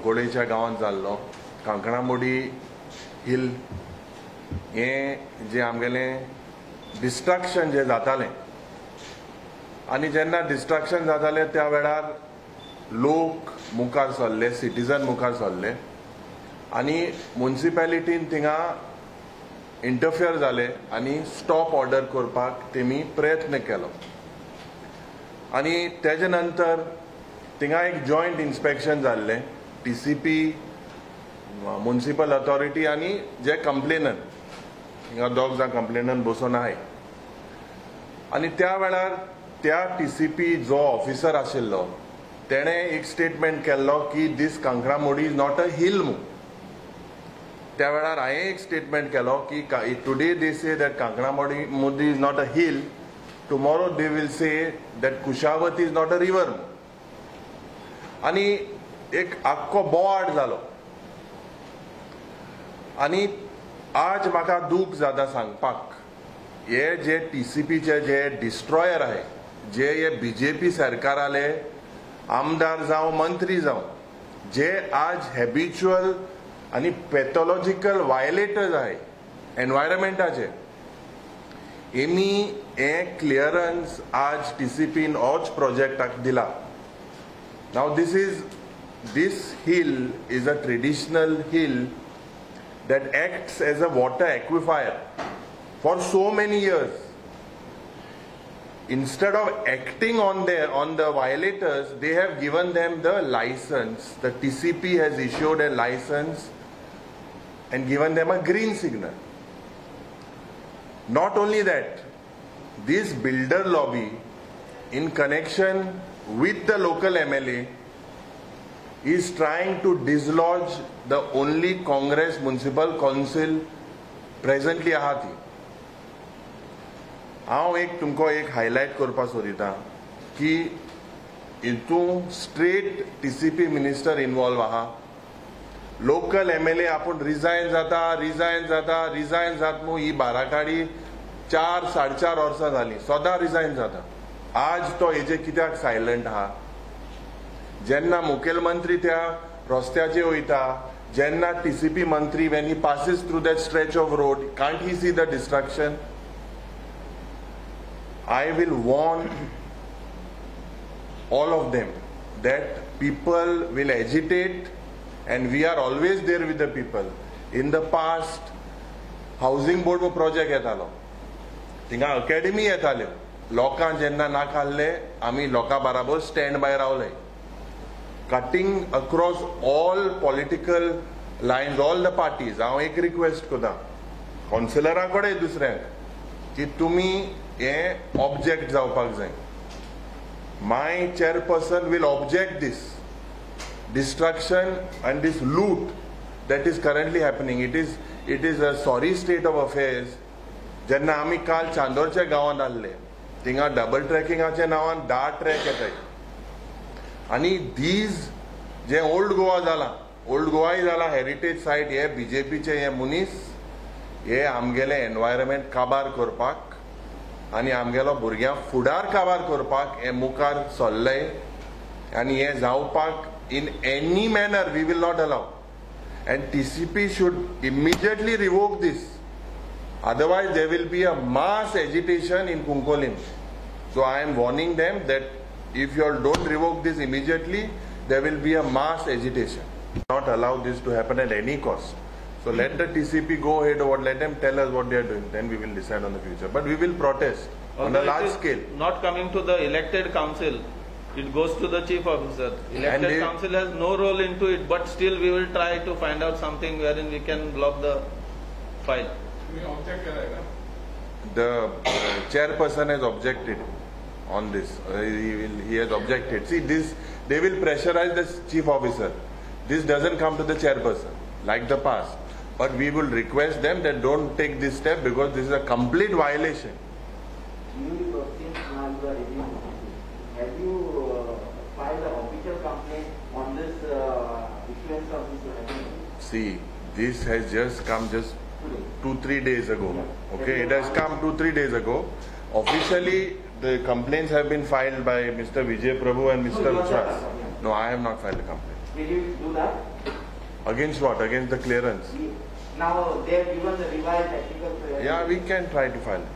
कुंकळेच्या गांवांत जाल्लो कांकणामोडी हिल हें जें आमगेलें डिस्ट्रक्शन जें जातालें आनी जेन्ना डिस्ट्रक्शन जातालें त्या वेळार लोक मुखार सरले, सिटीजन मुखार सरले आनी मुन्सिपेलिटीन थिंगा इंटरफियर जाले आनी स्टॉप ऑर्डर करपाक तेमी प्रयत्न केलो. आनी तेजे नंतर थिंगा एक जॉयंट इन्स्पेक्शन जाल्लें TCP, municipal authority आनी जे कंप्लेनंट, हिंगा दोग जाण कंप्लेनंट बसून आहाय. आनी त्या वेळार त्या TCP जो ऑफिसर आशिल्लो तेणें एक स्टेटमेंट केल्लो की this Kankanamodi is not a hill म्हूण. त्या वेळार हांवें एक स्टेटमेंट केलो की today they say that Kankanamodi is not a hill, tomorrow they will say that Kushavati is not a river. आनी एक आख्खो बोवाळ जालो. आनी आज म्हाका दूख जाता सांगपाक, हे जे TCPचे जे डिस्ट्रॉयर आहे, जे हे BJP सरकाराले आमदार जावं मंत्री जावं, जे आज हॅबिच्युअल आनी पॅथॉलॉजिकल वायलेटर्स आहे एनवायरमेंटाचे, हेमी हें क्लियरन्स आज TCPन होच प्रोजेक्टाक दिला. Now this hill is a traditional hill that acts as a water aquifer for so many years. Instead of acting on the violators, they have given them the license. The TCP has issued a license and given them a green signal. Not only that, this builder lobby in connection with the local MLA is trying to dislodge the only Congress Municipal Council presently आहा ती. हांव एक तुमकां एक highlight करपाक सोदिता की हितून straight TCP minister involve आहा. लोकल MLA आपूण रिजायन जाता रिजायन जाता रिजायन जात मू ही बाराकाडी 4 साडे 4 वर्सां जालीं सदां रिजायन जाता. आज तो हेजे कित्याक सायलंट आहा? जेन्ना मुखेलमंत्री त्या रस्त्याचेर वयता, जेन्ना TCP मंत्री when he passes through that stretch of road, can't he see the destruction? I will warn all of them that people will agitate and we are always there with the people. In the past, housing board project येतालो, थिंगा academy येताल्यो, लोकांक जेन्ना नाका आहले आमी लोकां बराबर स्टँड बाय रावले, cutting across all political lines, all the parties. हांव एक रिक्वेस्ट करता कावन्सिलरां कडेन दुसऱ्यांक की तुमी हें ऑब्जेक्ट जावपाक जाय. My chairperson will object this destruction and this loot that is currently happening. It is a sorry state of affairs. जेन्ना आमी काल चांदोरच्या गांवांत आहले थिंगा डबल ट्रॅकिंगाच्या नांवान 10 ट्रॅक येताय. आनी these जे ओल्ड गोवा जाला, ओल्ड गोवाय जाला हेरिटेज सायट, हे BJPचे हे मनीस हे आमगेले एनवायरमेंट काबार करपाक आनी आमगेलो भुरग्यांक फुडार काबार करपाक हे मुखार सरले. आनी हे जावपाक in any manner we will not allow. And TCP should immediately revoke this, otherwise there will be a mass agitation in Cuncolim. So I am warning them that if you all don't revoke this immediately, there will be a mass agitation. Not allow this to happen at any cost. So let the TCP go ahead or let them tell us what they are doing, then we will decide on the future. But we will protest on a large scale. Not coming to the elected council, it goes to the chief officer. Elected council has no role into it, but still we will try to find out something wherein we can block the file. The chairperson has objected on this. He has objected. See, this they will pressurize the chief officer. This doesn't come to the chairperson like the past. But we will request them that don't take this step because this is a complete violation. Have you filed an official complaint on this issuance of this agreement? See, this has just come just 2-3 days ago. Okay, it has come 2-3 days ago. Officially, the complaints have been filed by Mr. Vijay Prabhu and Mr. Uchas. No, I have not filed a complaint. Will you do that? Against what? Against the clearance? Now they have given the revised technical clearance. Yeah, we can try to file.